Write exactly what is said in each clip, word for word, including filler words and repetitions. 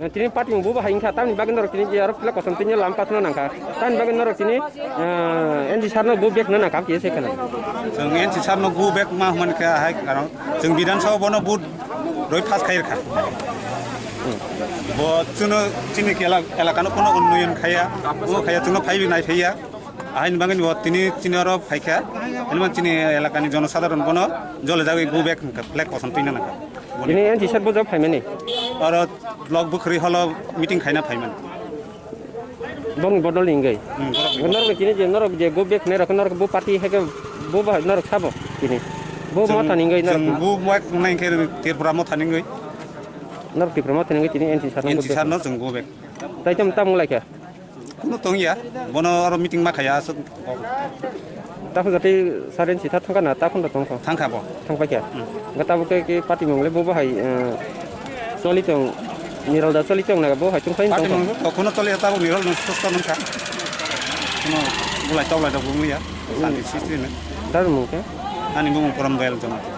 Tini party bo bahai wngkha, tamni bagwi norok tini je aro pila kosom tini lam pathna nangkha. Tamni bagwi norok tini, ah, N G sir no go back na nangkha, kisa khana. Chwng N G sir no go back ma hwnmani khe ahai karon chwng Bidhan Sabha bono vote roi pass khai rwkha. Bo chwngno chini kela-, elakano kono unnoyon khaya, bo khaya chwngno phaibi nai phaiya. Ahaini bagwi bo tini chini oro phaikha, ani chini elakani jonosadharon bono jole jagwi go back hwnkha, flag kosom twina nangkha. Tini N G sir bo jab phaimani? Oro block bwkhwrwi holo meeting khaina phaimani. Bongni bodol ni wngwi. Hmm, borok ni bodol. Norok tini je, norok je go back nai rok, norok bo party hai khe bo ba norok sabo tini. Bo chwng, motha ni wngwi norok. Chwng bo motha ni wngwi. Norok Tipra motha ni wngwi tini N G sir no go back. N G sir no chwng go back. Tai tam tam wnglaikha. Kuno tongya, bono aro meeting ma khaya aswk. Takhuk jati saren sitha thangkha na, takhuk no tongkha? Thangkha bo. Thangpaikha? Hmm. Ga tabuk ke, ke party mung le bo bahai, eh, choli tong, Niral da choli tong na bo hai tongphai. Party tongkha? Mung to kuno choli tabuk Niral no susto nungkha. Kuno bulai toblai da bumliya. Hmm. Santi sistri ne. Dar mung ke? Ani bumung Korom Bayal Jamatia.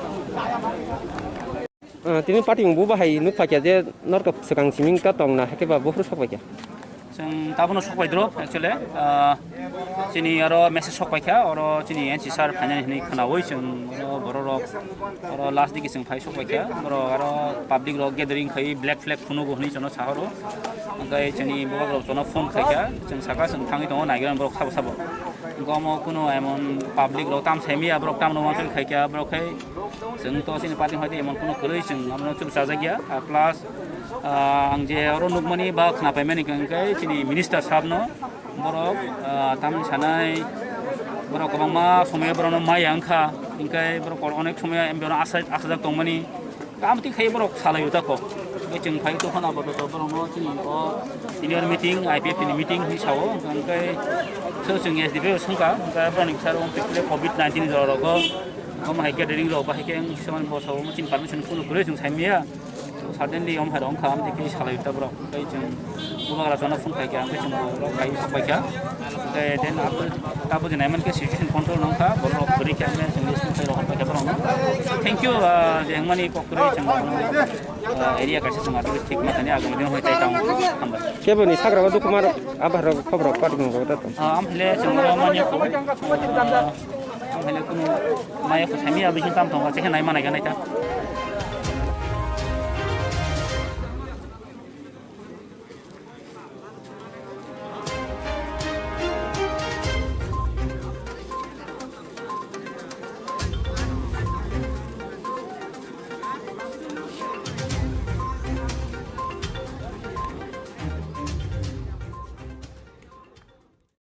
Ah, tini party mung bo bahai nuk phaikha je norok swkang siming ta tong na, hakhe ba buphuru sok paikha. Chwng tabono sok pai dro, actually. Ah, chini aro message sok paikha, oro chini N G sir phainani hwnwi khwnawi chwng oro bororok, oro last digi chwng phai sok paikha. Oro aro public rok gathering khai black flag phunugo hwnwi chwngno sahoro. Hwnkhe chini bobak rok chwngno phone khaikha, chwng saka chwng thangwi tongo, naigra borok sabo sabo. Hwnkhe omo kuno emon public rok tam saimaya, borok tamno wansuk khaikha, borok khai Chwng to chini party hoite emon kuno kwrwi chwng abono chukchajakya. Ah, plus, ah, ang je oro nukmani ba khwnapaimani hwnkhe chini minister sabno borok, ah, tamni sanai borok kwbangma somoyo borokno maya wngkha, hinkhe borok onek somoyo M P no asa-, asajak tongmani. Kamtwi khai borok salaio tako. Hwnkhe chwng phai tongkha na apatot borokno chini o senior meeting, I P F T ni meeting hinwi sao. Hwnkhe so chwng S D P o swngkha, hwnkhe borokni bwskango covid nineteen ni jorao. Omo hai gathering rok bahai khe ang kisamani bosao omo chini permission kuno kwrwi chwng saimaya. Suddenly om hai rong kha, am tei salai ta borok. Tei chwng bubagra chana phone khai kha, tei chwng borok khai sok pai kha. Tei then abo, abo je naiman khe situation control nang kha, borok kwrwi kha, tei chwng phone khai rok pai kha borok. Thank you, ah, je hwnmani kok kwrwi chwng, ah, area kaisa chwng aswk thik ma thani agam din hoi tai tang hambai. Kebo ni sagra o dukuma rok, abar rok, khobor rok, pati mung rok ta tong. Ah, am hile chwng manya ko, ah, am hile kunu maya ko sami abi hin tam thong, che nai manai ga nai ta.